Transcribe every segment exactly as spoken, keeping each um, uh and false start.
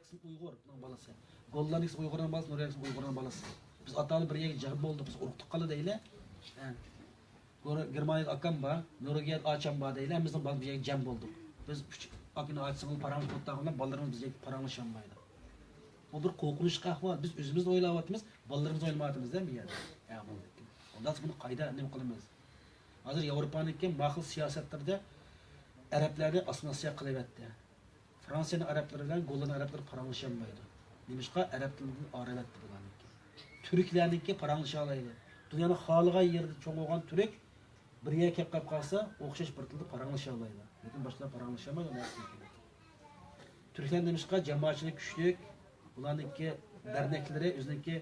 قىسمى ئۇيغۇر، بۇنىڭ بالىسى. گوللاندىيە قىسمى ئۇيغۇرنىڭ بالىسى، نورۋېگىيە قىسمى ئۇيغۇرنىڭ بالىسى. بىز ئاتا-ئانا بىر يەرگە جەم بولدۇق، بىز ئۇرۇق تۇغقانلار دەيلى. ھە. گور-، گېرمانىيەدە ئاكام بار، نورۋېگىيەدە ئاچام بار دەيلى، ھەممىمىزنىڭ بالىسى بىر يەرگە جەم بولدۇق. بىز ئۈچ ئاكىنى ئاچىسىڭىز پاراڭلىشىپ ئولتۇرغان بالىلىرىمىز بىز يەرگە پاراڭلىشالمايدۇ. بۇ بىر قورقۇنچلۇق ئەھۋال. بىز ئۆزىمىزنى ئويلاۋاتىمىز، بالىلىرىمىزنى ئويلىمايۋاتىمىز-دە بۇ يەردە. ھە، بۇ. ئۇنداق بۇنى قايدا نېمە قىلىمىز؟ ھازىر ياۋروپانىڭكى ماقۇل سىياسەتلىرىدە ئەرەبلەرنى ئاسسىمىلياتسىيە قىلىۋەتتى. فرانسىيەنىڭ ئەرەبلىرى بىلەن گوللاندىيە ئەرەبلىرى پاراڭلىشالمايدۇ. نېمىشقا؟ ئەرەب تىلىدىن ئايرىۋەتتى بۇلارنىڭكى. تۈركلەرنىڭكى پاراڭلىشالايدۇ. دۇنيانىڭ خالىغان يېرىدە چوڭ بولغان تۈرك بىر يەرگە كەپ قاپ قالسا، ئوخشاش بىر تىلدا پاراڭلىشالايدۇ. لېكىن باشقىلار پاراڭلىشالمايدۇ. تۈركلەر نېمىشقا؟ جامائەتچىلىك كۈچلۈك، بۇلارنىڭكى دەرنەكلىرى ئۆزىنىڭكى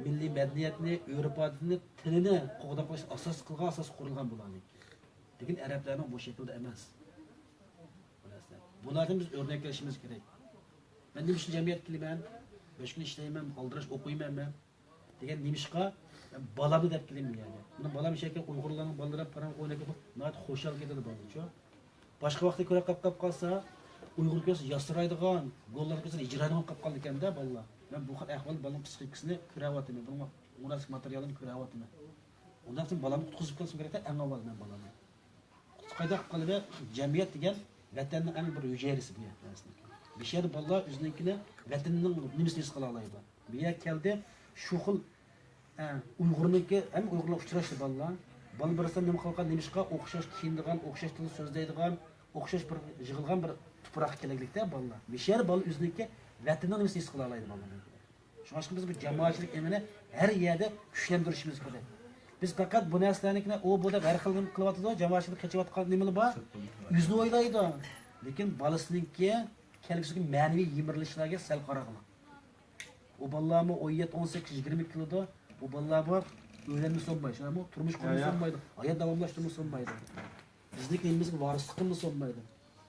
مىللىي مەدەنىيەتنى، ئۆرپ-ئادىتىنى، تىلىنى قوغداپ قېلىشنى ئاساس قىلغان، ئاساس قۇرۇلغان بۇلارنىڭكى. لېكىن ئەرەبلەرنىڭ بۇ شەكىلدە ئەمەس. بۇلاردىن بىز ئۆرنەك ئېلىشىمىز كېرەك. مەن نېمە ئۈچۈن جەمئىيەتكە كېلىمەن؟ بەش كۈن ئىشلەيمەن، ئالدىراش ئوقۇيمەن مەن. دېگەن نېمىشقا؟ مەن بالامنى دەپ كېلىمەن يەنى. مانا بالام شەكىل ئۇيغۇرلارنىڭ بالىلىرى پاراڭ ئويناپ كېتىپ، ناھايىتى خۇشال كېتىدۇ بالىچۇ. باشقا ۋاقىتتا كۆرۈپ قاپ، قاپ قالسا، ئۇيغۇر كۆرسە ياسىرايدىغان، گوللار كۆرسە ھىجرايدىغان قاپ قالىدىكەن-دە بالىلار. مەن بۇ خىل ئەھۋال بالىنىڭ پسىخىكىسىنى كۆرەۋاتىمەن. بۇنىڭغا مۇناسىپ ماتېرىيالنى كۆرەۋاتىمەن. ئۇنداق بالامنى قۇتقۇزۇپ قالسام كېرەك-تە، ئەڭ ئاۋۋال مەن بالامنى. قايداق قىلىپ، جەمئىيەت دېگەن ۋەتەننىڭ ئەڭ بىر ھۈجەيرىسى بۇ يەر. بۇ يەردە بالىلار ئۆزىنىڭكىنى، ۋەتىنىنىڭ نېمىسىنى ھېس قىلالايدۇ. بۇ يەرگە كەلدى، شۇ خىل، ئە، ئۇيغۇرنىڭكى، ھەم ئۇيغۇرلار ئۇچراشتى بالىلار. بالا بىرسى نېمە قىلغان، نېمىشقا ئوخشاش كىيىنىدىغان، ئوخشاش تىلدا سۆزلەيدىغان، ئوخشاش بىر يىغىلغان بىر تۇپراققا كەلگىلىكتە بالىلار. مۇشۇ يەردە بالا ئۆزىنىڭكى ۋەتىنىنىڭ نېمىسىنى ھېس قىلالايدۇ بالىلار. شۇڭلاشقا بىز بۇ جامائەتچىلىك ئېڭىنى ھەر يەردە كۈچلەندۈرۈشىمىز كېرەك. بىز پەقەت بۇ نەرسىلەرنىڭكىنى ئۇ بۇ دەپ ھەر خىل نېمە قىلىۋاتىدۇ، جامائەتچىلىك قېچىۋاتقان نېمىلەر بار. ئۆزىنى ئويلايدۇ. لېكىن بالىسىنىڭكى كەلگۈسىدىكى مەنىۋى يىمىرىلىشلارغا سەل قارىغىلى. ئۇ بالىلارمۇ ئون يەتتە، ئون سەككىز، يىگىرمە يىل كېلىدۇ. ئۇ بالىلار بۇ ئۆيلەنمىسە بولمايدۇ، شۇنداقمۇ؟ تۇرمۇش قۇرمىسا بولمايدۇ، ھايات داۋاملاشتۇرمىسا بولمايدۇ. بىزنىڭكى نېمىمىزگە ۋارىسلىق قىلمىسا بولمايدۇ.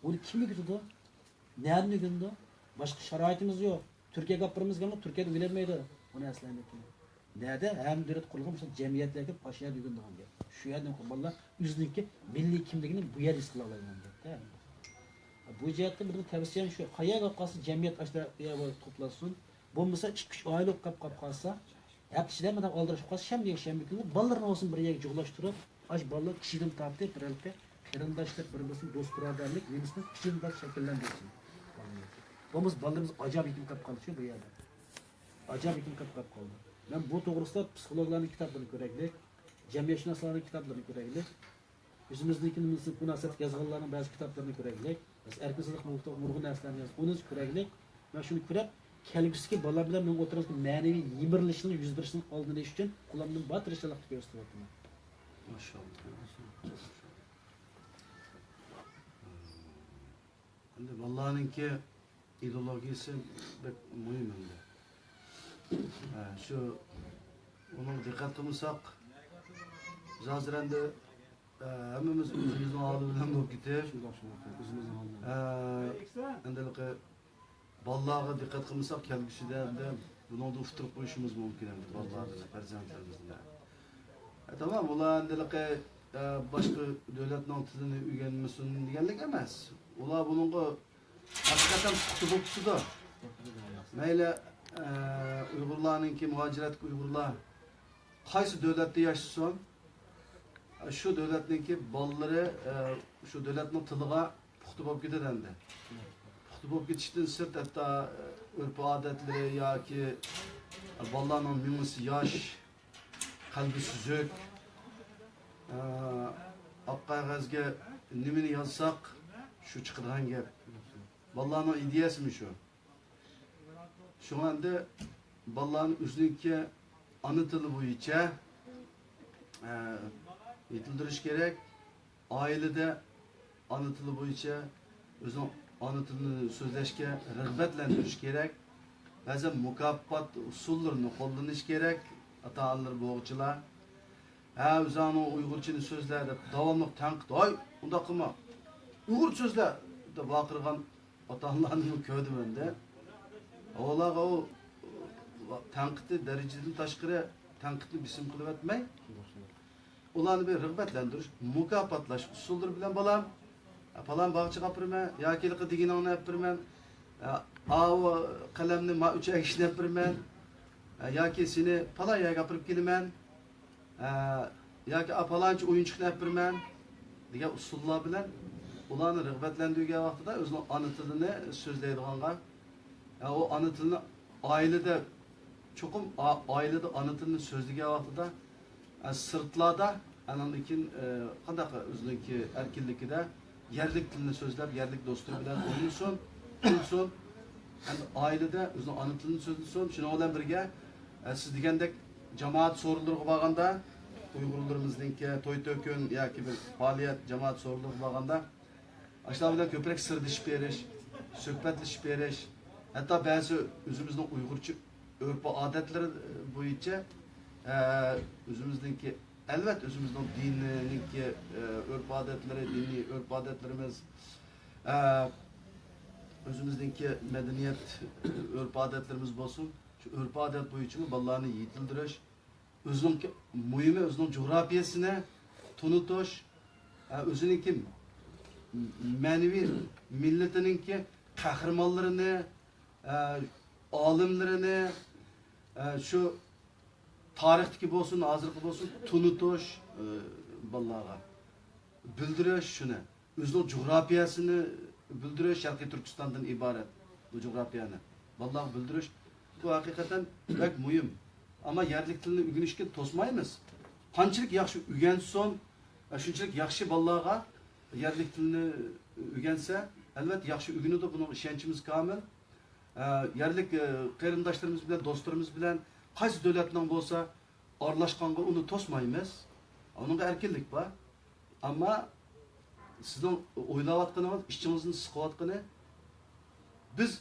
بۇنى كىم ئۆگىتىدۇ؟ نەدىن ئۆگىنىدۇ؟ باشقا شارائىتىمىز يوق. تۈركىيەگە ئاپىرىمىز دېگەنمۇ تۈركىيەدە ئۆگىنەلمەيدۇ بۇ نەرسىلەرنى. نەدە؟ ھەممە دۆلەت قۇرۇلغان مۇشۇ جەمئىيەتلەرگە ئاشۇ يەردە ئۆگىنىدىغان گەپ. شۇ يەردىن بالىلار ئۆزىنىڭكى مىللىي كىملىكىنى بۇ يەردە ھېس قىلالايدىغان گەپتە. بۇ جەھەتتە مېنىڭ تەۋسىيەم شۇ، قايەرگە ئاپارسا جەمئىيەت ئاشۇ يەردە توپلاشسۇن. بولمىسا ئىككى ئۈچ ئائىلە بولۇپ قاپ، قاپ قالسا، ھەپتە ئىچىدە مانا ئالدىراش بولۇپ قالسا، شەنبە، يەكشەنبە كۈنى بالىلىرىنى بولسۇن بىر يەرگە جۇغلاشتۇرۇپ، ئاشۇ بالىلار كىشىدىن تارتىپ بىر ھېلىقى قېرىنداشلىق، بىر-بىرسىنىڭ دوست بۇرادەرلىك نېمىسىنى كىشىدىن تارتىپ شەكىللەندۈرسۇن. بولمىسا بالىلىرىمىز ئاجايىپ يېتىم قېلىپ قالدى شۇ بۇ يەردە. ئاجايىپ يېتىم قېلىپ، قېلىپ قالدى. مەن بۇ توغرىسىدا پسىخولوگلارنىڭ كىتابلىرىنى كۆرەيلى، جەمئىيەتشۇناسلارنىڭ كىتابلىرىنى كۆرەيلى. ئۆزىمىزنىڭكى مۇناسىۋەتلىك يازغانلارنىڭ بەزى كىتابلىرىنى كۆرەيلى. بىز ئەركىن سىدىق نۇرغۇن نەرسىلەرنى يازغان، ئۇنى كۆرەيلى. مەن شۇنى كۆرۈپ، كەلگۈسىدىكى بالىلار بىلەن مېنىڭ ئوتتۇرىمىزدا مەنىۋى يىمىرىلىشنىڭ يۈز بېرىشىنىڭ ئالدىنى ئېلىش ئۈچۈن قولۇمدىن بار تىرىشچانلىقنى كۆرسىتىۋاتىمەن. ماشائاللا. ئەمدى بالىلارنىڭكى ئىدېئولوگىيىسى بەك مۇھىم ئەمدى. ھە، شۇ ئۇنىڭغا دىققەت قىلمىساق، بىز ھازىر ئەمدى، ھە، ھەممىمىز ئۆزىمىزنىڭ ھالى بىلەن بولۇپ كېتىپ، شۇنداق، شۇنداق، ئۆزىمىزنىڭ ھالى بىلەن. ھە، ئەمدى بالىلارغا دىققەت قىلمىساق، كەلگۈسىدە ئەمدى بۇنىڭدىن ئۇتتۇرۇپ قويۇشىمىز مۇمكىن ئەمدى بالىلاردىن، پەرزەنتلىرىمىزدىن. ئە، تامام، ئۇلار ئەمدىلىقى، ئە، باشقا دۆلەتنىڭ تىلىنى ئۆگەنمىسۇن دېگەنلىك ئەمەس. ئۇلار بۇنىڭغا ھەقىقەتەن پۇختا بولۇپ كېتىدۇ. مەيلى، ئە، ئۇيغۇرلارنىڭكى، مۇھاجىرەتتىكى ئۇيغۇرلار قايسى دۆلەتتە ياشىسۇن، شۇ دۆلەتنىڭكى بالىلىرى، ئە، شۇ دۆلەتنىڭ تىلىغا پۇختا بولۇپ كېتىدۇ ئەمدى. پۇختا بولۇپ كېتىشتىن سىرت، ھەتتا، ئە، ئۆرپ-ئادەتلىرى ياكى بالىلارنىڭ مېڭىسى ياش، قەلبى سۈزۈك، ئە، ئاق قەغەزگە نېمىنى يازساق، شۇ چىقىدىغان گەپ. بالىلارنىڭ ئىدىيەسىمۇ شۇ. شۇڭا ئەمدى بالىلارنى ئۆزىنىڭكى ئانا تىلى بويىچە، ئە، يېتىلدۈرۈش كېرەك. ئائىلىدە ئانا تىلى بويىچە ئۆزىنىڭ ئانا تىلىنى سۆزلەشكە رىغبەتلەندۈرۈش كېرەك. بەزەن مۇكاپات ئۇسۇللىرىنى قوللىنىش كېرەك. ئاتا-ئانىلىرى بوغۇچىلار، ھە، ئۆزۈڭنىڭ ئۇيغۇرچىنى سۆزلە دەپ داۋاملىق تەنقىد، ھاي، ئۇنداق قىلما، ئۇيغۇرچە سۆزلە دەپ ۋارقىرىغان ئاتا-ئانىلارنىمۇ كۆردۈم ئەمدى. ئۇلارغا ئۇ تەنقىدنى دەرىجىدىن تاشقىرى تەنقىدنى بېسىم قىلىۋەتمەي، ئۇلارنى بىر رىغبەتلەندۈرۈش، مۇكاپاتلاش ئۇسۇللىرى بىلەن، بالام، پالان باغچىغا ئاپىرىمەن ياكى ھېلىقى دېگىنىڭنى ئاپىرىمەن، ئە، ئاۋۇ قەلەمنى ما ئۈچەيگە ئىشلەپ بېرىمەن، ئە، ياكى سېنى پالان يەرگە ئاپىرىپ كېلىمەن، ئە، ياكى ئا پالانچە ئويۇنچۇقنى ئەپ بېرىمەن دېگەن ئۇسۇللار بىلەن ئۇلارنى رىغبەتلەندۈرگەن ۋاقتىدا ئۆزىنىڭ ئانا تىلىنى سۆزلەيدىغانغا، ئە، ئۇ ئانا تىلىنى ئائىلىدە چوقۇم ئا-، ئائىلىدە ئانا تىلىنى سۆزلىگەن ۋاقتىدا، ئە، سىرتلاردا، ئاناندىن كېيىن، ئە، قانداق ئۆزىنىڭكى ئەركىنلىكىدە يەرلىك تىلنى سۆزلەپ، يەرلىك دوستلىرى بىلەن ئوينىسۇن، كۈلسۇن. ئەمدى ئائىلىدە ئۆزىنىڭ ئانا تىلىنى سۆزلىسۇن. شۇنىڭ بىلەن بىرگە، ئە، سىز دېگەندەك جامائەت سورۇنلىرىغا بارغاندا، ئۇيغۇرلىرىمىزنىڭكى توي تۆكۈن ياكى بىر پائالىيەت جامائەت سورۇنلىرىغا بارغاندا، ئاشۇلار بىلەن كۆپرەك سىردىشىپ بېرىش، سۆھبەتلىشىپ بېرىش، ھەتتا بەزى ئۆزىمىزنىڭ ئۇيغۇرچە ئۆرپ-ئادەتلىرى بويىچە، ئە، ئۆزىمىزنىڭكى، ئەلۋەتتە، ئۆزىمىزنىڭ دىنىنىڭكى، ئە، ئۆرپ-ئادەتلىرى، دىنىي ئۆرپ-ئادەتلىرىمىز، ئە، ئۆزىمىزنىڭكى مەدەنىيەت، ئۆرپ-ئادەتلىرىمىز بولسۇن، شۇ ئۆرپ-ئادەت بويىچىمۇ بالىلارنى يېتىلدۈرۈش، ئۆزىنىڭ مۇھىمى ئۆزىنىڭ جۇغراپىيەسىنى تونۇتۇش، ئە، ئۆزىنىڭكى مەنىۋى مىللىتىنىڭكى قەھرىمانلىرىنى، ئە، ئالىملىرىنى، ئە، شۇ تارىختىكى بولسۇن، ھازىرقى بولسۇن، تونۇتۇش، ئە، بالىلارغا بىلدۈرۈش شۇنى. ئۆزىنىڭ جۇغراپىيەسىنى بىلدۈرۈش، شەرقىي تۈركىستاندىن ئىبارەت بۇ جۇغراپىيەنى بالىلارغا بىلدۈرۈش، بۇ ھەقىقەتەن بەك مۇھىم. ئەمما يەرلىك تىلنى ئۆگىنىشكە توسمايمىز. قانچىلىك ياخشى ئۆگەنسۇن، شۇنچىلىك ياخشى بالىلارغا يەرلىك تىلنى ئۆگەنسە، ئەلۋەتتە ياخشى ئۆگىنىدۇ، بۇنىڭغا ئىشەنچىمىز كامىل. ئە، يەرلىك، ئە، قېرىنداشلىرىمىز بىلەن، دوستلىرىمىز بىلەن قايسى دۆلەتنىڭ بولسا ئارىلاشقانغا ئۇنى توسمايمىز. ئۇنىڭغا ئەركىنلىك بار. ئەمما سىزنىڭ ئويلاۋاتقىنىڭىز، ئىچىڭىزنى سىقىۋاتقىنى، بىز،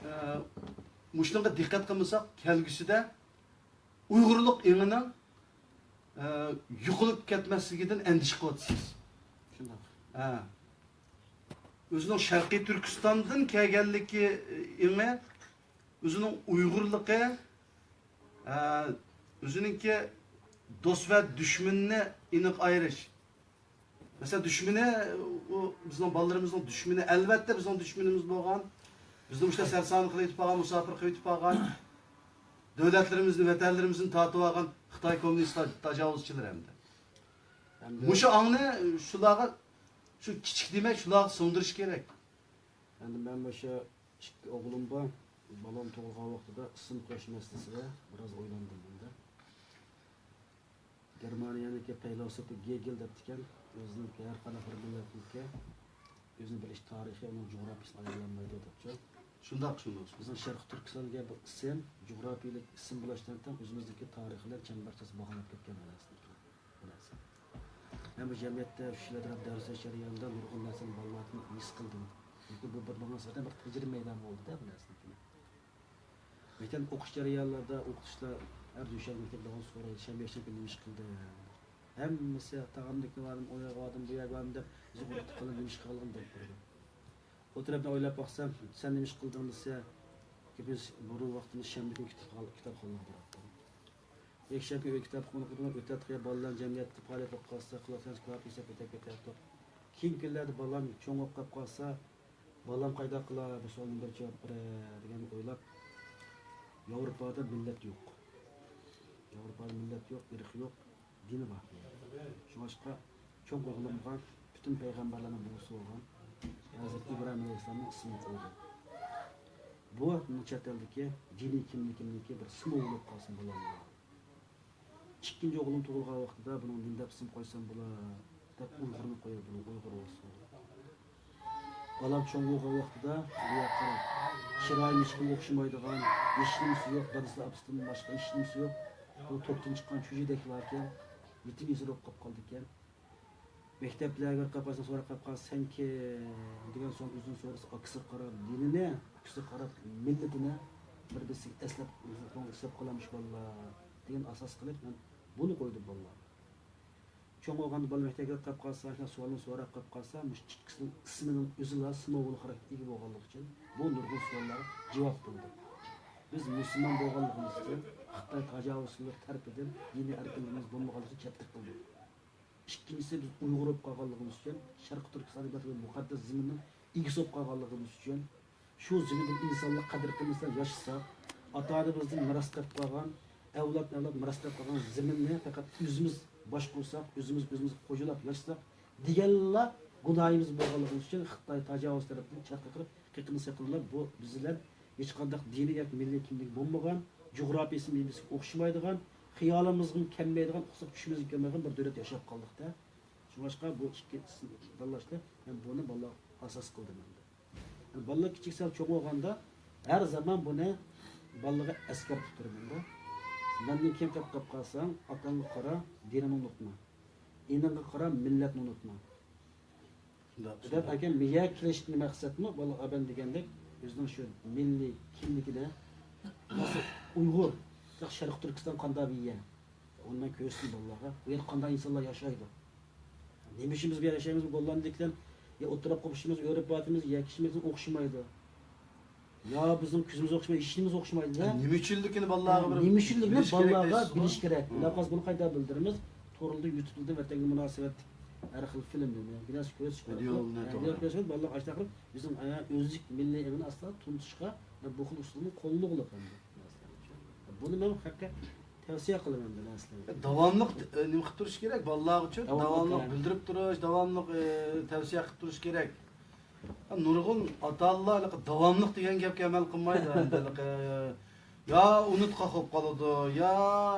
ئە، مۇشۇنىڭغا دىققەت قىلمىساق، كەلگۈسىدە ئۇيغۇرلۇق ئېڭىنىڭ، ئە، يوقىلىپ كەتمەسلىكىدىن ئەندىشە قىلىۋاتىسىز. شۇنداق. ھە. ئۆزىنىڭ شەرقىي تۈركىستاندىن كەلگەنلىكى ئېڭى، ئۆزىنىڭ ئۇيغۇرلۇقى، ئە، ئۆزىنىڭكى دوست ۋە دۈشمىنىنى ئېنىق ئايرىش. مەسىلەن، دۈشمىنى، ئۇ بىزنىڭ بالىلىرىمىزنىڭ دۈشمىنى، ئەلۋەتتە بىزنىڭ دۈشمىنىمىز بولغان، بىزنى مۇشۇنداق سەرسان قىلىۋېتىپ قالغان، مۇساپىر قىلىۋېتىپ قالغان، دۆلەتلىرىمىزنى، ۋەتەنلىرىمىزنى تارتىۋالغان خىتاي كوممۇنىست تاجاۋۇزچىلىرى ئەمدى. ئەمدى مۇشۇ ئاڭنى شۇلارغا، شۇ كىچىك دېمەي، شۇلارغا سىڭدۈرۈش كېرەك. ئەمدى مەن مۇشۇ ئىككى ئوغلۇم بار. بالام تۇغۇلغان ۋاقتىدا ئىسىم قويۇش مەسىلىسىگە بىراز ئويلاندىم ئەمدى. گېرمانىيەنىڭكى پەيلاسوپى گېگېل دەپتىكەن، ئۆزىنىڭكى ھەر قانداق بىر مىللەتنىڭكى ئۆزىنىڭ بىر ئىش تارىخى، ئۇنىڭ جۇغراپىيىسىنى ئايرىيالمايدۇ دەپچۇ. شۇنداق، شۇنداق. بىزنىڭ شەرقىي تۈركىستان دېگەن بۇ ئىسىم، جۇغراپىيەلىك ئىسىم بولۇش بىلەن تەڭ ئۆزىمىزنىڭكى تارىخى بىلەن چەمبەرچاس باغلىنىپ كەتكەن بىر نەرسە. بىلەرسىز. ھەم بۇ جەمئىيەتتە شۇ يەردە دەرس بېرىش جەريانىدا نۇرغۇن نەرسىنى بالىلاردىن ھېس قىلدىم. چۈنكى بۇ بىر ماڭا نىسبەتەن بىر تەجرىبە مەيدان بولدى-دە بۇ نەرسىنىڭكى. مەكتەپ ئوقۇش جەريانلىرىدا ئوقۇتقۇچىلار ھەر دۈشەنبە مەكتەپتە سورايدۇ، شەنبە يەكشەنبە كۈنى نېمە ئىش قىلدىڭ؟ ھەممىسى تاغامدىكى باردىم، ئۇ يەرگە باردىم، بۇ يەرگە باردىم دەپ بىزگە ئۇرۇق قىلىپ نېمە ئىش قىلغىنى دەپ بېرىدۇ. ئۇ تەرەپتىن ئويلاپ باقسام، سەن نېمە ئىش قىلدىڭ دېسە، بىز بۇرۇن ۋاقتىمىز شەنبە كۈنى كىتاب، كىتابخانىغا باراتتۇق. يەكشەنبە كۈنى كىتابخانىغا ئۆتەتتۇق، يا بالىلار جەمئىيەتتە پائالىيەت بولۇپ قالسا، كلاس كىتاب ئىشلەپ كېتىپ كېتەتتۇق. كېيىنكى كۈنلەردە بالام چوڭ بولۇپ قالىپ قالسا، بالام قايداق قىلا، بۇ سوئالنى بىر جاۋاب بېرە دېگەننى ئويلاپ، ياۋروپادا مىللەت يوق. ياۋروپادا مىللەت يوق، ئىرق يوق، دىنى بار. شۇڭلاشقا چوڭ ئوغلۇمغا پۈتۈن پەيغەمبەرلەرنىڭ بوۋىسى بولغان ھەزرىتى ئىبراھىم ئەلەيھىسسالامنىڭ ئىسمىنى قويدۇم. بۇ مېنىڭ چەت ئەلدىكى دىنىي كىملىكىمنىڭكى بىر سىمۋولى بولۇپ قالسۇن بالامغا. ئىككىنچى ئوغلۇم تۇغۇلغان ۋاقتىدا بۇنىڭ نېمە دەپ ئىسىم قويسام بولا دەپ ئۇيغۇرنى قويۇپ، بۇنىڭ ئۇيغۇر بولسۇن. بالام چوڭ بولغان ۋاقتىدا بۇ ياققا قاراپ، چىرايى ھېچكىمگە ئوخشىمايدىغان، ھېچنېمىسى يوق، دادىسى ئاپىسىدىن باشقا ھېچنېمىسى يوق. بۇ توپتىن چىققان چۈجىدەكلەركەن، يېتىم يېسىر بولۇپ قاپ قالىدىكەن. مەكتەپلەرگە قاپ قالسا، سوراپ قاپ قالسا، سەن كىم دېگەن سوئال ئۆزىدىن سورىسا، ئاكىسىغا قاراپ دىنىنى، ئۇكىسىغا قاراپ مىللىتىنى بىر بىرسىگە ئەسلەپ، ئۆزىنى ئەسلەپ قالامىش بالىلار دېگەن ئاساس قىلىپ مەن بۇنى قويدۇم بالىلارغا. چوڭ بولغاندا بالا مەكتەپكە كىرىپ قالسا، شۇنداق سوئالنى سوراپ قېلىپ قالسا، مۇشۇ ئىككىسىنىڭ ئىسمىنىڭ ئۆزىلا سىمۋول خاراكتېرىگە ئىگە بولغانلىقى ئۈچۈن بۇ نۇرغۇن سوئاللارغا جاۋاب بولىدۇ. بىز مۇسۇلمان بولغانلىقىمىز ئۈچۈن خىتاي تاجاۋۇزچىلىق تەرىپىدىن دىنىي ئەركىنلىكىمىز بولمىغانلىقى ئۈچۈن چەتلىك قىلدۇق. ئىككىنچىسى، بىز ئۇيغۇر بولۇپ قالغانلىقىمىز ئۈچۈن، شەرقىي تۈركىستان دېگەن مۇقەددەس زېمىننىڭ ئىگىسى بولۇپ قالغانلىقىمىز ئۈچۈن، شۇ زېمىندىن ئىنسانلار قەدىر قىلمىسا ياشىساق، ئاتا-ئانىمىزدىن مىراس قېلىپ قالغان، ئەۋلادتىن ئەۋلاد مىراس قېلىپ قالغان زېمىننى پەقەت ئۆزىمىز باشقۇرساق، ئۆزىمىز ئۆزىمىزگە خوجىلاپ ياشىساق دېگەنلا گۇناھىمىز بولغانلىقى ئۈچۈن خىتاي تاجاۋۇز تەرىپىدىن چەتكە قىلىپ، قېقىنى سېقىنلار بۇ بىز بىلەن ھېچقانداق دىنىي ياكى مىللىي كىملىكى بولمىغان، جۇغراپىيىسى بىزگە ئوخشىمايدىغان، خىيالىمىزغىمۇ كەلمەيدىغان، ئۇقساق چۈشىمىزگە كەلمەيدىغان بىر دۆلەتتە ياشاپ قالدۇقتا. شۇڭلاشقا بۇ ئىككى داللاشتا مەن بۇنى بالىلارغا ئاساس قىلدىم ئەمدى. بالىلار كىچىك سەل چوڭ بولغاندا ھەر زامان بۇنى بالىلارغا ئەسكەرتىپ تۇرىمەن-دە. مەندىن كېيىن قېلىپ قالساڭ، ئاتاڭغا قارا، دىنىڭنى ئۇنتۇما. ئىنىڭغا قارا، مىللەتنى ئۇنتۇما. دەپ ئەكەم مىيە كېلىشتىن مەقسەتمۇ، بالا ئابەن دېگەندەك، ئۆزىنىڭ شۇ مىللىي كىملىكىدە، مەسىلەن، ئۇيغۇر، شەرقىي تۈركىستان قانداق بىر يەر؟ ئۇنى مەن كۆرسىتىمەن بالىلارغا. بۇ يەردە قانداق ئىنسانلار ياشايدۇ؟ نېمە ئىشىمىز بىلەن ياشايمىز؟ گوللاندىيىكىلەر يا ئوتتۇرا قوپۇشىمىز، ئۆرپ-ئادىتىمىز، يەكىشىمىز ئوخشىمايدۇ. يا بىزنىڭ كۆزىمىز ئوخشىمايدۇ، ئىشىنىمىز ئوخشىمايدۇ. نېمە ئۈچۈنلۈكىنى بالىلارغا بىر نېمە ئۈچۈنلۈكىنى بىلىش كېرەك بالىلارغا دەيسىزغۇ؟ بىلىش كېرەك. مم. ئۇنداق بولسا بۇنى قايتا بىلدۈرىمىز؟ توردا، يۇتۇبتا ۋەتەنگە مۇناسىۋەتلىك ھەر خىل فىلىملىرىنى، بىر نەرسە كۆرسىتىش ئارقىلىق، ۋىدېئولارنى ھە، توغرا. ۋىدېئو كۆرسىتىپ بالىلارغا ئاشۇنداق قىلىپ ئۆزىنىڭ، ئە، ئۆزلۈك مىللىي ئېڭىنى ئاستا تونۇتۇشقا بۇ خىل ئۇسۇلنى قوللىغۇلۇق ئەمدى. بۇنى مەن ھەققە تەۋسىيە قىلىمەن بۇ نەرسىلەرنى. داۋاملىق، ئە، نېمە قىلىپ تۇرۇش كېرەك؟ بالىلار ئۈچۈن داۋاملىق، داۋاملىق ھە. بىلدۈرۈپ تۇرۇش، داۋاملىق، ئە، تەۋسىيە قىلىپ تۇرۇش كېرەك. نۇرغۇن ئاتا-ئانىلار داۋاملىق دېگەن گەپكە ئەمەل قىلمايدۇ. ھېلىقى، يا ئۇنتقاق بولۇپ قالىدۇ، يا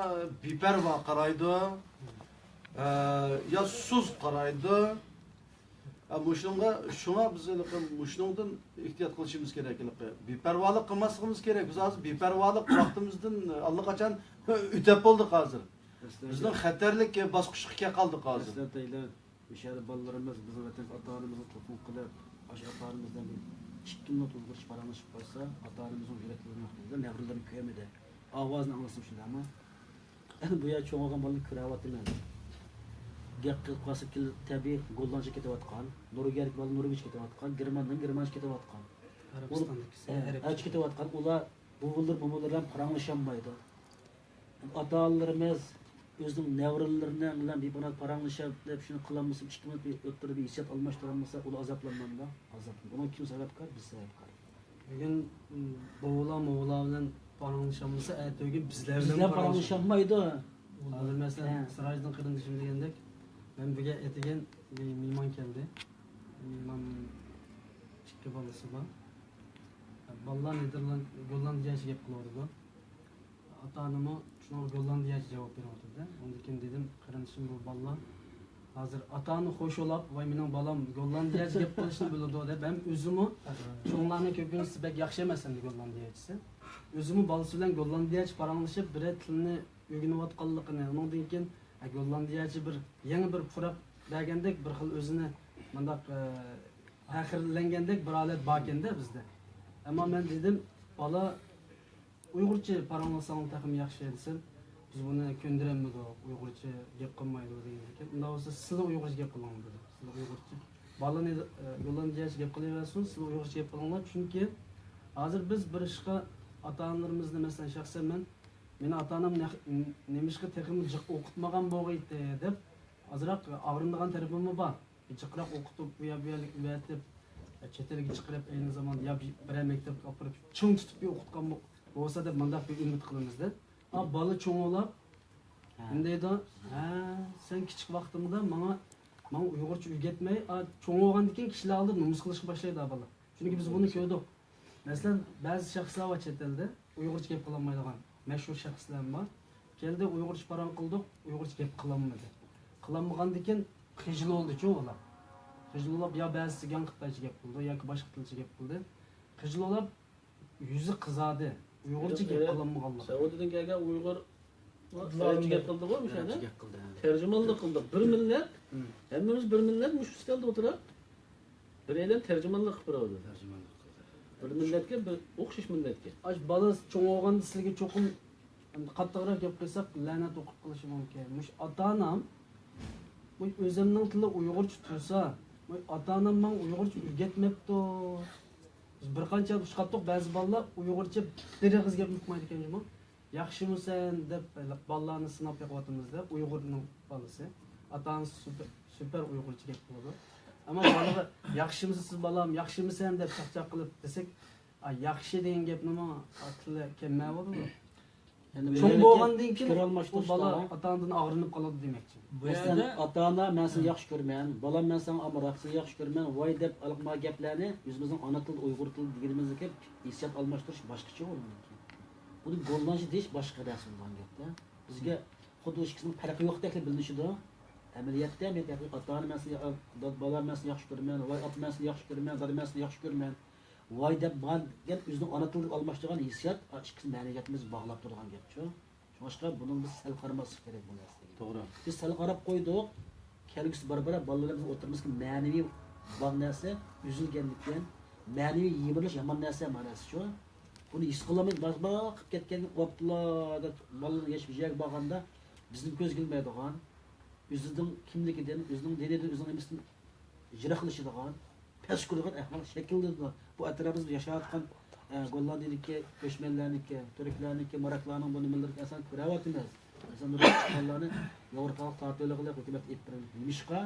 بىپەرۋا قارايدۇ، ئە، يا سۇس قارايدۇ. ئە، مۇشۇنىڭغا، شۇڭا بىز ھېلىقى مۇشۇنىڭدىن ئېھتىيات قىلىشىمىز كېرەك. ھېلىقى بىپەرۋالىق قىلماسلىقىمىز كېرەك. بىز ھازىر بىپەرۋالىق ۋاقتىمىزدىن ئاللىقاچان ئۆتۈپ بولدۇق ھازىر. بىزنىڭ خەتەرلىك باسقۇچقا كەپ قالدۇق ھازىر. مۇشۇ يەردە بالىلىرىمىز بىزنىڭ ۋەتەن ئاتا-ئانىمىزغا توپىنى قىلىپ، ئاشۇ ئاتا-ئانىمىزدىن بىر ئىككى مىنۇت ئۇيغۇرچە پاراڭلىشىپ قالسا، ئاتا-ئانىمىزنىڭ يۈرەكلىرىنى، نەۋرىلىرىنى كۆرمىدى. ئاۋازىنى ئاڭلىسىمۇ شۇنداقمۇ؟ ئەنە بۇ يەردە چوڭ بولغان بالىنى كۆرۈۋاتىمەن. گەپ قىلىپ قالسا، تەبىئىي گوللاندچە كېتىۋاتقان، نورۋېگىيەدىكى بالا نورۋېگچە كېتىۋاتقان، گېرماندىن گېرمانچە كېتىۋاتقان. ئەرەبىستاندىكىسى ئەرەبچە كېتىۋاتقان. ئۇلار بوۋىلىرى، مومىلىرى بىلەن پاراڭلىشالمايدۇ. ئاتا-ئانىلىرىمىز ئۆزىنىڭ نەۋرىلىرىنىڭ بىلەن بىپانا پاراڭلىشىپ، شۇنى قىلالمىسا، ئىككى مىنۇت بىر ئوتتۇرىدا بىر ھېسسىيات ئالماشتۇرالمىسا، ئۇلار ئازابلانمامدۇ؟ ئازابلىنىدۇ. بۇنىڭ كىم سەۋەبكار؟ بىز سەۋەبكار. بۈگۈن، م، بوۋىلار، موۋىلار بىلەن پاراڭلىشالمىسا، ئەتىگۈن بىزلەر بىلەن بىزلەر پاراڭلىشالمايدۇ. ھازىر مەسىلەن، ھە. سىراجدىن قېرىندىشىم دېگەندەك، مەن بۈگۈن ئەتىگەن بىر مېھمان كەلدى. مېھمان ئىككى بالىسى بار. بالىلار نېدېرلاند، گوللاندىيەچە گەپ قىلىۋاتىدۇ. ئاتا-ئانىمۇ شۇنىڭغا گوللاندىيەچە جاۋاب بېرىۋاتىدۇ. ئۇندىن كېيىن دېدىم، قېرىندىشىم، بۇ بالىلار ھازىر ئاتا-ئانا خوش بولاپ، ۋاي، مېنىڭ بالام گوللاندىيەچە گەپ قىلىشنى بىلىدۇ دەپ، ھەم ئۆزىمۇ چوڭلارنىڭ كۆپىنچىسى بەك ياخشى ئەمەس ئەمدى گوللاندىيەچىسى. ئۆزىمۇ بالىسى بىلەن گوللاندىيەچە پاراڭلىشىپ، بىرەر تىلنى ئۆگىنىۋاتقانلىقىنى، ئۇنىڭدىن كېيىن، ھە، گوللاندىيەچە بىر يېڭى بىر پۇراپ بەرگەندەك، بىر خىل ئۆزىنى مۇنداق، ئە، پەخىرلەنگەندەك بىر ھالەت باركەن-دە بىزدە. ئەمما مەن دېدىم، بالا ئۇيغۇرچە پاراڭلىساڭلار تېخىمۇ ياخشى دېسەم، بىز بۇنى كۆندۈرەلمىدۇق، ئۇيغۇرچە گەپ قىلمايدۇ دېگەندىكىن. ئۇنداق بولسا سىلە ئۇيغۇرچە گەپ قىلىڭ دېدى. سىلە ئۇيغۇرچە. بالىنى، ئە، گوللاندىيەچە گەپ قىلىۋەرسۇن، سىلە ئۇيغۇرچە گەپ قىلىڭلار. چۈنكى ھازىر بىز بىر ئىشقا ئاتا-ئانىلىرىمىزنى، مەسىلەن، شەخسەن مەن، مېنى ئاتا-ئانام نەق-، نېمىشقا تېخىمۇ جىق ئوقۇتمىغان بولغىيتتى دەپ ئازراق ئاغرىنىدىغان تەرىپىممۇ بار. جىقراق ئوقۇتۇپ، ئۇ يەر بۇ يەرلىك ئەۋەتىپ، چەت ئەلگە چىقىرىپ، ئەينى زاماندا يا بىر، بىرەر مەكتەپكە ئاپىرىپ، چىڭ تۇتۇپ ئوقۇتقان بو-، بولسا دەپ مۇنداق بىر ئۈمىد قىلىمىز-دە. ئا، بالا چوڭ بولاپ، ھە. نېمە دەيدۇ؟ ھە، سەن كىچىك ۋاقتىڭدا ماڭا، ماڭا ئۇيغۇرچە ئۆگەتمەي، ئا، چوڭ بولغاندىن كېيىن كىشىلەر ئالدىدا نومۇس قىلىشقا باشلايدۇ، ئا، بالا. چۈنكى بىز بۇنى كۆردۇق. مەسىلەن، بەزى شەخسلەر بار چەت ئەلدە، ئۇيغۇرچە گەپ قىلالمايدىغان مەشھۇر شەخسلەرمۇ بار. كەلدى، ئۇيغۇرچە پاراڭ قىلدۇق، ئۇيغۇرچە گەپ قىلالمىدى. قىلالمىغاندىكىن خىجىل بولدىچۇ ئۇلار. خىجىل بولاپ يا بەزىسى گاڭ خىتايچە گەپ قىلىدۇ ياكى باشقا تىلچە گەپ قىلدى. خىجىل بولاپ يۈزى قىزاردى. ئۇيغۇرچە گەپ قىلالمىغانلىق. سەئۇدىدىن كەلگەن ئۇيغۇر ئەرەبچە گەپ قىلدىغۇ مۇشۇ يەردە. ئەرەبچە گەپ قىلدى، ھە. تەرجىمانلىق قىلدۇق. بىر مىللەت، ھەممىمىز بىر مىللەت مۇشۇ ئۈستەلدە ئولتۇرۇپ، بىر ئادەم تەرجىمانلىق قىلىپ بېرىۋاتىدۇ. تەرجىمانلىق قىلدى. بىر مىللەتكە، بىر ئوخشاش مىللەتكە. ئاش بالا چوڭ بولغاندا سىلىگە چوقۇم قاتتىقراق گەپ قىلساق، لەنەت ئوقۇپ قېلىشى مۇمكىن. مۇشۇ ئاتا-ئانام، مۇشۇ ئۆزۈمنىڭ تىلى ئۇيغۇرچە تۇرسا، مۇشۇ ئاتا-ئانام ماڭا ئۇيغۇرچە ئۆگەتمەپتۇ. بىز بىر قانچە ئۇچراتتۇق، بەزى بالىلار ئۇيغۇرچە بىر ئېغىز گەپ ئۇقمايدىكەن جۇمۇ. ياخشىمۇسەن دەپ بالىلارنى سىناپ بېقىۋاتىمىز-دە، ئۇيغۇرنىڭ بالىسى. ئاتا-ئانىسى سۈپەر، سۈپەر ئۇيغۇرچە گەپ قىلىدۇ. ئەمما بالىغا ياخشىمۇسىز بالام، ياخشىمۇسەن دەپ چاقچاق قىلىپ دېسەك، ئا، ياخشى دېگەن گەپنىمۇ تىلى كەممەۋالىدۇ. يەنە بۇ چوڭ يەردىكى بولغاندىن كېيىن پىكىر ئۇ ئالماشتۇرۇشتا بالا ئاتا-ئانىدىن ئاغرىنىپ قالىدۇ دېمەكچى. بۇ مەسىلەن، يەردە ئاتا-ئانا، مەن سېنى ياخشى كۆرىمەن، بالام، مەن ساڭا ئامراق، سېنى ياخشى كۆرىمەن، ۋاي دەپ ھېلىقى گەپلەرنى ئۆزىمىزنىڭ ئانا تىلىدا، ئۇيغۇر تىلىدا دېگىنىمىزدىكى ھېسسىيات ئالماشتۇرۇش باشقىچە ئۇنىڭكى. بۇنى گوللاندچە دېيىش باشقا نەرسە بولغان گەپتە. بىزگە خۇددى ئۇ ئىككىسىنىڭ پەرقى يوقتەكلا بىلىنىشىدۇ. ئەمەلىيەتتە مەن ھېلىقى ئاتا-ئانا، مەن سېنى، بالام، مەن سېنى ياخشى كۆرىمەن، ۋاي ئاپا، مەن سېنى ياخشى كۆرىمەن، دادا، مەن سېنى ياخشى كۆرىمەن، ۋاي دەپ ماڭا دېگەن ئۆزىنىڭ ئانا تىلىدا ئالماشتۇرغان ھېسسىيات، ئا، ئىككىسى مەنىۋىيەتنى بىز باغلاپ تۇرىدىغان گەپچۇ. شۇڭلاشقا بۇنىڭغا بىز سەل قارىماسلىق كېرەك بۇ نەرسىگە. توغرا. بىز سەل قاراپ قويدۇق، كەلگۈسى بارا-بارا بالىلىرىمىزنىڭ ئوتتۇرىمىزدىكى مەنىۋى باغ نەرسە ئۈزۈلگەندىكىن، مەنىۋى يىمىرىلىش يامان نەرسە مانىسىچۇ. بۇنى ھېس قىلالماي باش-، باقىپ كەتكەن ئوپتىلا، بالىلىرىنى ياش بىر يەرگە بارغاندا بىزنىڭ كۆزگە ئىلمايدىغان، ئۆزىنىڭ كىملىكىدىن، ئۆزىنىڭ دىنىدىن، ئۆزىنىڭ نېمىسىدىن يىراقلىشىدىغان، پەس كۆرىدىغان ئەھۋال شەكىللىنىدۇ. بۇ ئەتراپىمىزدا ياشاۋاتقان، ئە، گوللاندىيىدىكى كۆچمەنلەرنىڭكى، تۈركلەرنىڭكى، ماراكلارنىڭ بۇ نېمىلىرىنى ئەسلىدە كۆرۈۋاتىمىز. مەسىلەن، نۇرغۇن چىققانلارنى ياۋروپاغا تارتىۋېلىغىلى ھۆكۈمەت ئېلىپ بېرىدۇ. نېمىشقا؟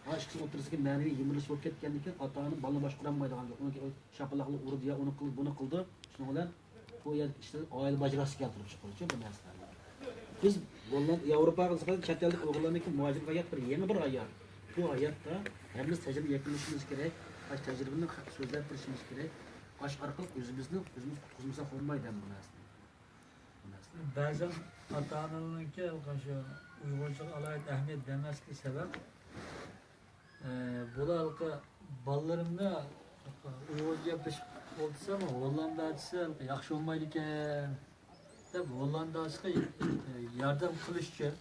ھا، ئىككىسىنىڭ ئوتتۇرىسىدىكى مەنىۋى يىمىرىلىش بولۇپ كەتكەندىن كېيىن، ئاتا-ئانا بالىنى باشقۇرالمايدىغان گەپ. ئۇنىڭ شاپىلاقلىق ئۇرىدۇ يا ئۇنى قىلدى، بۇنى قىلدى. شۇنىڭ بىلەن بۇ يەردىكى ئىشلار ئائىلە باجىراسى كەلتۈرۈپ چىقىدۇچۇ بۇ نەرسىلەرنى. بىز بۇندىن ياۋروپاغا نىسبەتەن چەت ئەلدىكى ئۇيغۇرلارنىڭكى مۇھاجىرەت ھايات بىر يېڭى بىر ھايات. بۇ ھاياتتا ھەممىمىز تەجرىبە يەكۈنلىشىمىز كېرەك. ئاشۇ تەجرىبىنى سۆزلەپ بېرىشىمىز كېرەك. ئاشۇ ئارقىلىق ئۆزىمىزنى ئۆزىمىز قۇتقۇزمىساق بولمايدۇ ھەم بۇ نەرسىنى. بۇ نەرسىنى. بەزەن ئاتا-ئانىلارنىڭكى شۇ ئۇيغۇرچىغا ئالاھىدە ئەھمىيەت بەرمەسلىكى سەۋەب، ئە، بۇلار ھېلىقى بالىلىرىمنى ئۇيغۇرچە گەپلىشىپ ئولتۇرسام، ھوللانداچىسى ھېلىقى ياخشى بولمايدىكەن دەپ، ھوللانداچىغا ياردەم قىلىش ئۈچۈن